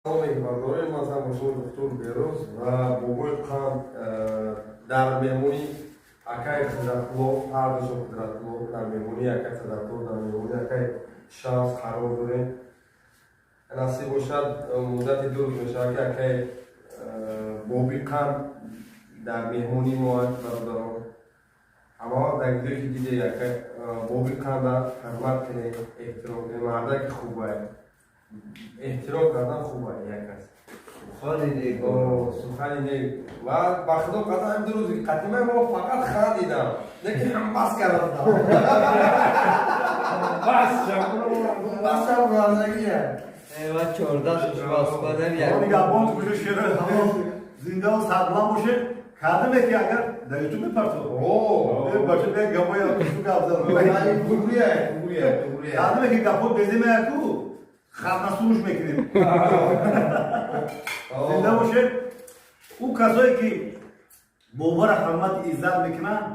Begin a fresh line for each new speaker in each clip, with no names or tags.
Бародари ман, бо шумо доктор Бероз ва бобои Қанд дар меҳмонии акаи Қудратулло, ҳардушо Қудратулло, дар меҳмонии акаи Қудратулло, дар меҳмонии акаи Шамс қарор дорем. Насиб бошад, муддати 2 рӯз мешавад, ки акаи Боби Қанд дар меҳмонии мо. Бародарон, ҳамавақт дар видеое ки диде, акаи Боби Қанда ҳурмат кунед, эҳтиром кунед. Мардаки хубае, эҳтиром кардан хуб як аст.
Сухани нек.
Сухани нек. Ва ба Худо қасам, ҳам 2 рӯзи қатима мо фақат хандидам, лекин ҳам бас кардам.
Бас.
Бас равандагия.
Ва 14 шумо як.
Нигаҳбон бошед, шеро зиндаву сарбаланд бошед. Кардаме ки агар дар Ютуб мепартод. Бача бе гапоя шу гап зад.
Тугрия, тугрия, тугрия.
Кардаме ки гапо беземаяку хатнасуруш мекунем. Зинда бошед. Ӯ касое ки бобора ҳурмат иззат мекунанд,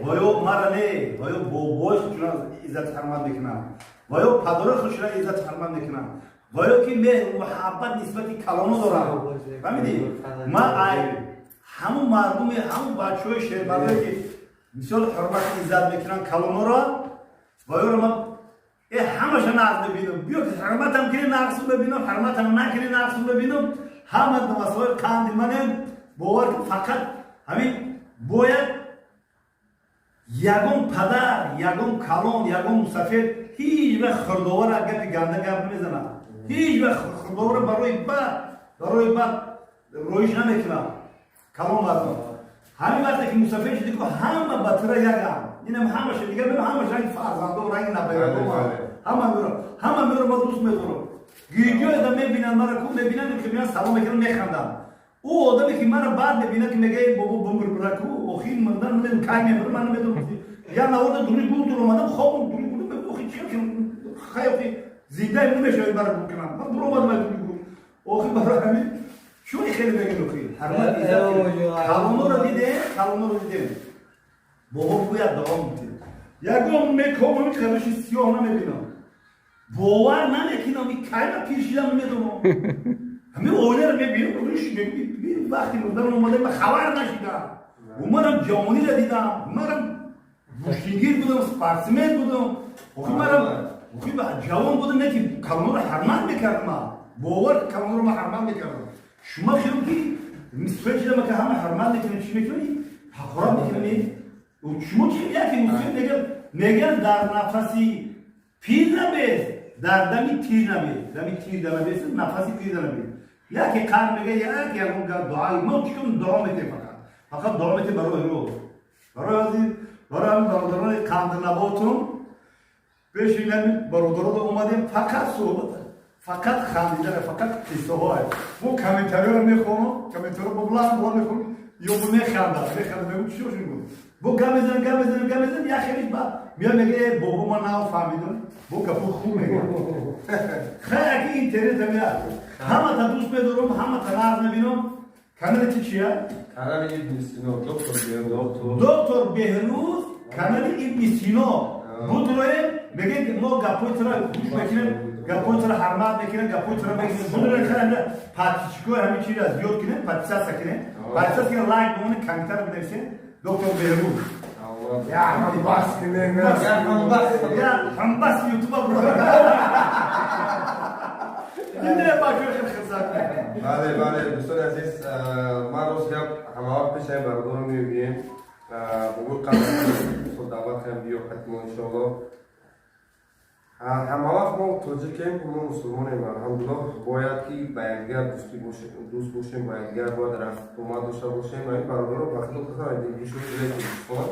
ва ё мара не, ва ё бобои худшона иззат ҳурмат мекунанд, ва ё падарои худшона иззат ҳурмат мекунанд, ва ё ки меҳру муҳаббат нисбати калоно доранд. Фаҳмидӣ? Ма ай ҳамун мардуми, ҳамун бачаҳои шермардое ки мисол ҳурмат иззат мекунанд калоноро, ва ёро ман ҳамаша нағз мебинам. Биё ки ҳурматам кини, нағзу мебинам, ҳурматам накини, нағзу мебинам. Ҳама масои қанди манем. Бовар кун, фақат ҳамин бояд ягон падар, ягон калон, ягон мусафир ҳеҷ вақт хурдовара гапи ганда гап намезанад, ҳеҷ вақт хурдовара барои бад роиш намекунад калон мардум. Ҳамин вақте ки мусафир шуди ку, ҳама ба тура ягам, инам ҳамаша дигар ҳамаш ранги фарзандо, ранги наберадо, ҳама меорам, ҳама меорам, ма дӯст медорам. Гиҷоеда мебинанд мара ку, мебинанд ки меян, салом мекунанд, механданд. Ӯ одаме ки мара баъд мебинад, ки мега: «Бобо бумр бираку, охир мурдан намедонам кай мемирам, ман намедонам». Я наворда дури гул дур омадам, хобам дури гул, охи чӣ хай, охи зиндаи намешавад мара гул кунам, ман буромадам ай дури гул. Охи барои ҳамин чуни хеле мегӯяд, охи ҳурмат иззат калоноро дидем, калоноро дидем. Бобо гӯяд, дуо мекунем, ягон мекомами қариши сиёҳ намебинам, бовар намекунам. И кайма пир шидам, намедонам. Ҳамин оиларо мебинам, вақти мурдан омада, ман хабар нашидам. Умарам ҷавониро дидам, марам гӯштингир будам, спортсмен будам. Охи марам охи ҷавон будам, не ки калоноро ҳурмат мекардам. Бовар, калоноро ман ҳурмат мекардам. Шумо хел ки мисфед шидам, ки ҳама ҳурмат мекунем, чӣ мекунем, ҳақорат мекунем. Шумо чӣ яке мусфед мегӯянд: дар нафаси пир набез, дар дами тир набез, дами тир набез, нафаси пир набез. Яке қар мега, яке ягон гап, дуа мо чӣ кунем? Дуо метем, фақат, фақат дуо метем барои рӯ, барои ҳозир, барои ҳамин бародарони қанднаботун. Пеши ҳамин бародарон омадем, фақат суҳбат, фақат хандидан, фақат қиссаҳое. Мо комментариёро мехонам, комментариё бо буланд буланд мехонам ё бо механдам, механдам, мегӯм: «Чӣ шуд?» Бо гап мезанам, гап мезанам, гап мезанам, як хелиш ба меяд, мега: «Э бобо, ман нав фаҳмидам». Бо гапо хуб мега. Хай, аки интернет ҳамия, ҳамата дӯст медорам, ҳамата нағз мебинам. Канали ти чия?
Канали Ибни Сино, доктор Беҳрӯз.
Доктор Беҳрӯз, канали Ибни Сино будроем. Мегӯем, мо гапои тура гӯш мекунем, гапои тура ҳурмат мекунем, гапои тура мекунем. Будроем, хай, подписчикои ҳамин чиза зиёд кунем, подписаться кунем, подписаться кунем, лайк бимонем, комментар бинависем. Доктор Беҳрӯз.
Я ҳамбас кунем.
Я ҳамбас.
Я ҳамбас ютуба буро. Диде, бачаҳо хеле хирсак.
Бале, дӯстони азиз, ман рост гап, ҳамавақт пеши ҳамин бародаро меоем. Бобои Қанд даъват кардем, биё хатимо, иншоалло. Ҳамавақт мо тоҷикем, мо мусулмонем, алҳамдулиллоҳ, бояд ки ба якдигар дӯстӣ бошем, дӯст бошем, ба якдигар бояд рафтуомад дошта бошем. Ин бародаро, ба Худо қасам, дилгушои Тоҷикистон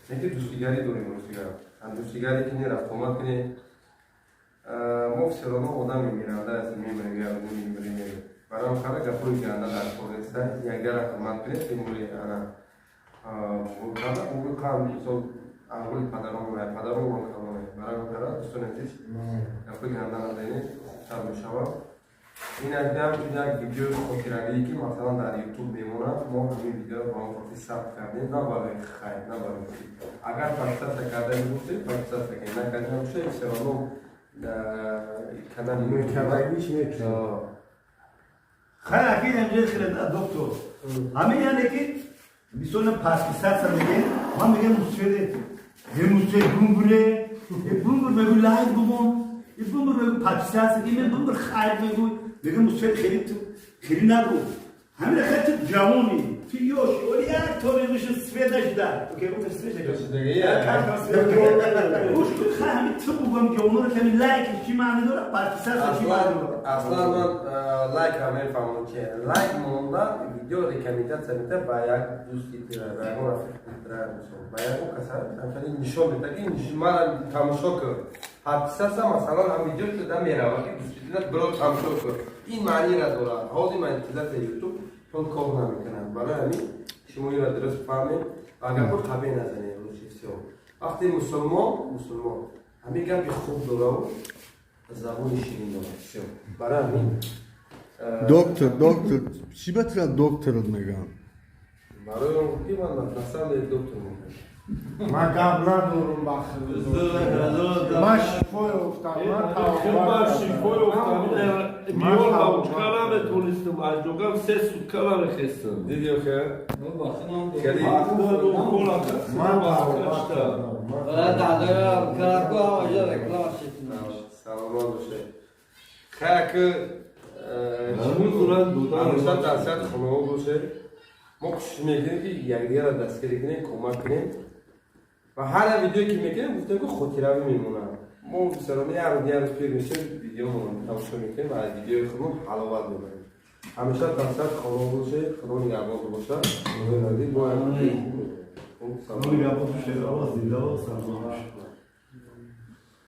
не ки дӯстигарӣ дорем, ростигар дӯстигарӣ кунӣ, рафтуомад кунӣ. Мо всё равно одам мемиранда ҳастем, мемирем, як мемирем, мемирем. Барои ҳама гапҳои ганда дар кор неста, якдигарро ҳурмат кунед. Тимури ана бобои Қанд, мисол, аҳволи падаронмон, падаронмон калоне. Барои ҳама, дӯстони азиз, гапҳои ганда назанед, хубтар мешавад. Ин акдам як видеои хотиравие ки масалан дар Ютуб мемонад. Мо ҳамин видеоро ба он хотир сабт кардем, на барои хайр, на барои. Агар подписаться кардани бошед, подписаться кунед, накарда набошед, всё равно канали
Мекардагиш мекунад.
Хай, аки инҷа хеле доктор. Ҳамин яъне ки мисол подписаться мегем, ман мегем мусфеде. Е мусфед бумбуре, е бумбур мегу лайк бумон, е бумбур мегу подписаться, е бумбур хайр мегу. Мегем мусфед хеле ту хеле нагу. Ҳамин хеле ту ҷавони, ту ёши, оли як то мегӯши свет нашида. Окей, гуфта свет нашида. Гӯш кун, хай ҳамин ту бугам ҷавонро ками лайк чӣ маъни дорад, подписаться чӣ маъни дорад?
Аслан ман лайкро мефаҳмам чи лайк монда видео рекомендация мета ба як дӯсти тира, ба ягон рафиқи тира, мисол ба ягон каса ҳамчунин нишон мета ки мара тамошо кун. Подписаться масалан ҳам видео шуда мерава ки дӯсти биро тамошо кун, ин маънира дорад. Ҳозир монетизатсия ютуб тон кор намекунад, барои ҳамин шумо инро дуруст фаҳмед ва гапо қабе назанед. Лучше всего вақте мусулмон ҳамин гапи хуб дораву забони ширин дорад, всё, барои ҳамин.
Доктор, доктор, чӣ ба тира докторот мегӯям?
Барои он ки ман на самом деле доктор мегӯям.
Ман гап надорам ба худо. Ман шифо ёфтам, ман
Ман шифо ёфтам. Биёр ба учка наметонистам, аз ҷогам 3 сутка намехестам.
Диди охе?
Хеле
Ман
Тавба.
Саломат бошед. Хай, ки ҳамеша дар сиҳати хонавод бошед. Мо кӯшиш мекунем, ки якдигарро дастгирӣ кунем, кӯмак кунем ва ҳар як видеое ки мекунем, гуфтем, ки хотиравӣ мемонад. Мо бисёрона як рӯз, як рӯз пир мешем, видеомонро тамошо мекунем ва аз видеои худмон ҳаловат мебарем. Ҳамеша дар сиҳати хонавод бошед, Худо нигаҳбон бошад.
Худо нигаҳбон бошед. Аллоҳ зинда бод, саломат бошед.